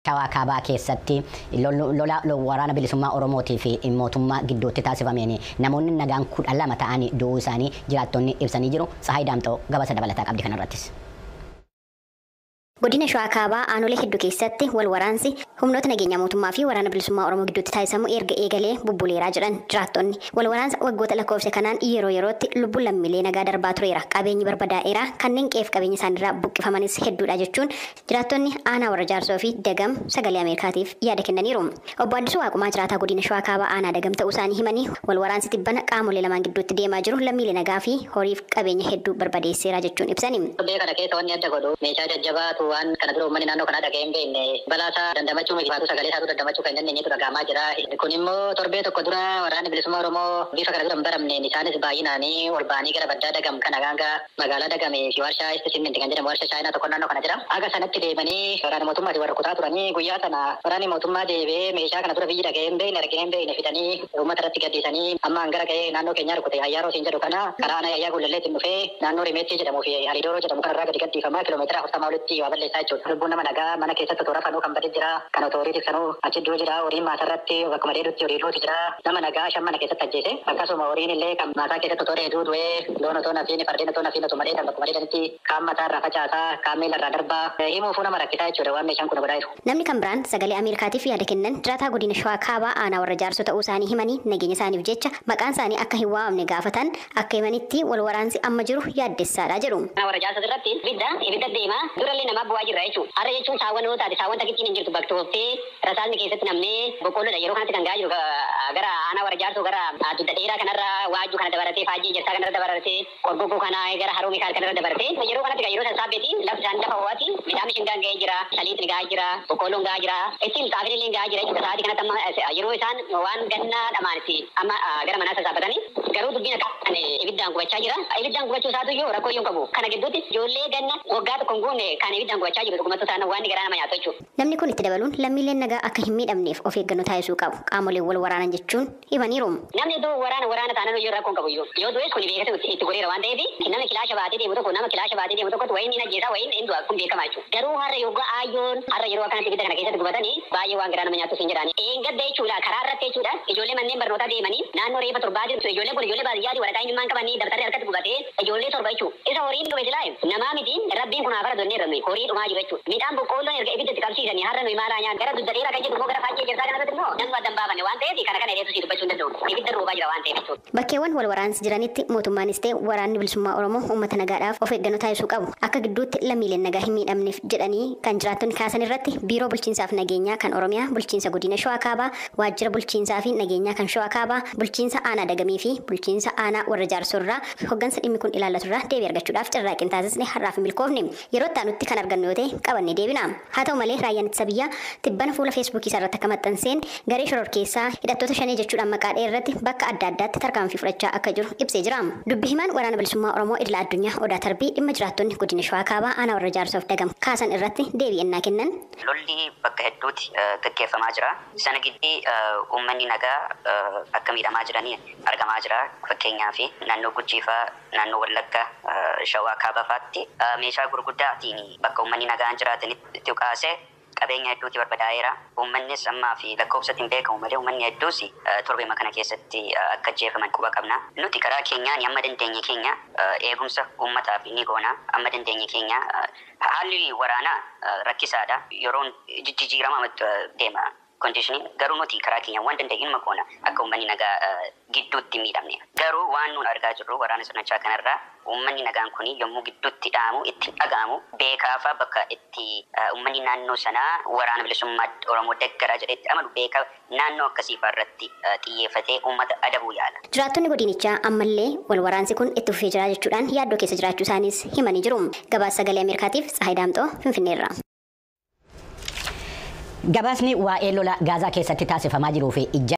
Shawaa Kaabaa keessatti lola waraana bilisummaa Oromootii fi mootummaa gidduutti taasifameen namoonni nagaan 12 ta'anii du'uu isaanii jiraattonni ibsanii jiru. Tsahaay Daamxoo gabaasa dabalataa qabdi kanarrattis. Godina Shawaa Kaabaa aanolee hedduu keessatti wal waraansi humnoota nageenyaa mootummaa fi waraana bilisummaa Oromoo gidduutti taasifamu erga eegalee bubbuleeraa jedhan jiraattonni. Wal waraansa waggoota lakkoofsa kanaan yeroo yerootti lubbuun lammiilee nagaa darbaa tureera. Qabeenyi barbadaa'eera. Kanneen qe'eef qabeenya isaaniirraa buqqifamanis hedduudha jechuun jiraattonni aanaa Warra Jaarsoo fi Dagam Sagalee Ameerikaatiif yaada kennaniiru. Obbo Addisuu Waaqumaa jiraataa godina Shawaa Kaabaa aanaa Dagam ta'uu isaanii himanii wal waraansi tibbana qaamolee lamaan gidduutti deemaa jiru lammiilee nagaa fi horiif qabeenya hedduu barbadeesseera jechuun ibsani. Kana keessa wanni adda godhu meeshaa jajjabaatu waan kana dura uummanni naannoo kanaa dhaga'ee hin beekne balaa isaa dandamachuu miti baatu sagalee isaatu dandamachuu kan hin dandeenyetu dhaga'amaa jira. Kun immoo torbee tokko dura waraanni bilisummaa Oromoo bifa kana dura hin baramneen isaanis baay'inaanii ol ba'anii gara baddaa Dagam kana hanga magaalaa Dagamee fi warshaa Isti Simminti kan jedhamu warshaa Chaayinaa tokko naannoo kana jira. Haga sanatti deemanii waraana mootummaatiin warra kutaa turanii guyyaa sana waraanni mootummaa deebi'ee meeshaa kana dura biyyi dhaga'ee hin beekne argee hin beekne fidanii uummata irratti gaddisanii amma hangara ga'ee naannoo keenyaa rukute Ayyaaroo siin jedhu kana karaa aanaa Ayyaa Gullalleetiin dhufee naannoo Rimeettii jedhamuu fi Aliidooroo jedhamu kanarraa gadi gaddiifamaa kiiloomeetira 40 olitti waa balleessaa jechuudha. Lubbuun nama nagaa mana keessatti otoo rafanuu kan bade jira. Kan otoo horii tiksanuu achi iddoo jira. Horiin maasarratti bakkuma dheedutti horii duuti jira. Nama nagaa shan mana keessatti ajjeese. Akkasuma horiin illee kan maasaa keessatti otoo dheeduu du'ee loon otoo nafiin fardeen otoo nafiin otoo dheedan bakkuma dheedanitti kaan mataa irraa facaasaa kaan miila irraa darbaa himuufuu nama rakkisaa jechuudha waan meeshaan kun godhaa jiru. Namni kan biraan Sagalee Ameerikaatiif yaada kennan jiraataa godina Shawaa Kaabaa aanaa Warra Jaarsoo ta'uu isaanii himanii nageenya isaaniif jecha maqaan isaanii akka hin waamamne gaafatan akka himanitti wal waraansi amma jiru yaaddessaadha jedhu. Warra Jaarsoo irratti ibidda deema durallee namaa bu'aa jirra jechuudha. Har'a jechuun saawwan yoo taate saawwan takkittiin hin jirtu baktooftee rasaasni keessatti namnee boqqoolloodha yeroo kanatti kan gahaa jiru gara aanaa Warra Jaarsoo gara dugda dheeraa kanarra waajjuu kana dabalatee faajjii ejersaa kanarra dabalatee qorgoggoo kana gara haroo Mikaa'el kanarra dabalatee yeroo kanatti yeroo sassaabbeeti lafti isaanii lafa ho'aati midhaan mishingaan ga'ee jira saliixni gahaa jira boqqoolloon gahaa jira ittiin xaafiin illee gahaa jira jechuudha. Sa'aatii kanatti amma yeroo isaan waan gannaa dhamaan itti amma gara manaa sassaabbatanii garuu dubbiin akka ibiddaan gubachaa jira. Ibiddaan gubachuu isaatu iyyuu rakkoo iyyuu hin qabu. Kana gidduutti ijoollee ganna waggaa tokko hin guunne kan ibiddaan gubachaa jiru dhugumattuu taanaan waan garaa nama nyaatu jechuudha. Namni kun itti dabaluun lammiileen nagaa akka hin miidhamneef of eeggannoo taasisuu qabu. Qaamoleen wal waraanan jechuun himaniiru. Namni iddoo waraana waraana taanaan iyyuu rakkoo hin qabu iyyuu. Yoo du'es kun beekatu itti godheera waan ta'eef namni kilaasha baatee deemu tokko nama kilaasha baatee deemu tokkotti wayiin inni ajjeesaa wayiin inni du'a kun beekamaa jechuudha. Garuu har'a yoggaa aayyoon har'a yeroo akkanatti ibidda kana keessatti gubatanii baay'ee waan garaa nama nyaatu siin jedhaani. Eengadda jechuudha karaa irratti jechuudha ijoollee manneen barnootaa deemanii naannoo reefa torbaa jirtu ijoollee kun ijoollee baadiyyaati waraqaa eenyummaa hin qabanii dabtarri harkatti gubatee ijoollee torba jechuudha. Isa horiin dhume silaa namaa miti rabbiin kun haa faradu jennee irra nuyi horii dhumaa jiru jechuudha. Midhaan boqqoolloon erga ibidda itti qabsiisanii har'a nuyi maalaa nyaanna gara dugda dheeraa kan jedhu immoo gara faajjii ejersaa kana irratti immoo namni adda hin baafanne waan ta'eef kana kana dheetu si dubbachuu hin danda'u. Ibidda roobaa jira waan ta'eef jechuudha. Bakkeewwan wal waraansi jiranitti mootummaanis ta'e waraanni bilisummaa Oromoo uummata nagaadhaaf of eeggannoo taasisuu qabu. Akka gidduutti lammiileen nagaa hin miidhamneef jedhanii kan jiraattonni kaasan irratti Biiroo Bulchiinsaaf Nageenyaa kan Oromiyaa, Bulchiinsa Godina Shawaa Kaabaa, Waajjira Bulchiinsaa fi Nageenyaa kan Shawaa Kaabaa, Bulchiinsa Aanaa Dagamii fi Bulchiinsa Aanaa Warra Jaarsoo irraa hoggansa dhimmi kun ilaallatu irraa deebii argachuudhaaf carraaqqiin taasisne har'aaf hin milkoofne. Yeroo itti aanutti kan argannu yoo ta'e qabannee deebina. Haa ta'u malee Raayyaan Ittisa Biyyaa tibbana fuula Feesbuukii isaa irratti akka maxxanseen garee shororkeessaa hidhattoota shanee jechuudhaan maqaa dha'e irratti bakka adda addaatti tarkaanfii fudhachaa akka jiru ibsee jira. Dubbi himaan Waraana Bilisummaa Oromoo idila addunyaa Odaa Tarbii dhimma jiraattonni godina Shawaa Kaabaa aanaa Warra Jaarsoof Dagam kaasan irratti deebii ennaa kennan. Lolli bakka hedduutti gaggeeffamaa jira. Sana giddii uummanni nagaa akka miidhamaa jiranii argamaa jira. Fakkeenyaaf naannoo Gujii fa'aa, naannoo Wallagga, Shawaa Kaabaa fa'aatti meeshaa gurguddaatiin bakka uummanni nagaan jiraatanitti dhukaasee qabeenya hedduuti barbadaa'eera. Uummannis ammaa fi lakkoofsatti hin beekamu malee uummanni hedduus torbeema kana keessatti akka ajjeefaman quba qabna. Nuti karaa keenyaan amma dandeenye keenya eegumsa uummataaf ni goona. Amma dandeenye keenya haalli waraanaa rakkisaadha. Yeroon jijjiirama deema kondishiniin garuu nuti karaa keenya waan dandeenye inuma goona akka uummanni nagaa gidduutti miidhamne. Garuu waan nuun argaa jirru waraana sirnichaa kanarraa uummanni nagaan kun yommuu gidduutti dhaamu itti dhaga'amu beekaafaa bakka itti uummanni naannoo sanaa waraana bilisummaa Oromoo deeggaraa jedhee itti amanu beekaa naannoo akkasiifaa irratti xiyyeeffatee uummata adabuu yaala. Jiraattonni godinichaa ammallee wal waraansi kun itti fufee jira jechuudhaan yaaddoo keessa jiraachuu isaaniis himanii jiru. Gabaasa Sagalee Ameerikaatiif Tsahaay Daamxoo Finfinneerraa. Gabaasni waa'ee lola Gaazaa keessatti taasifamaa jiruu fi ijja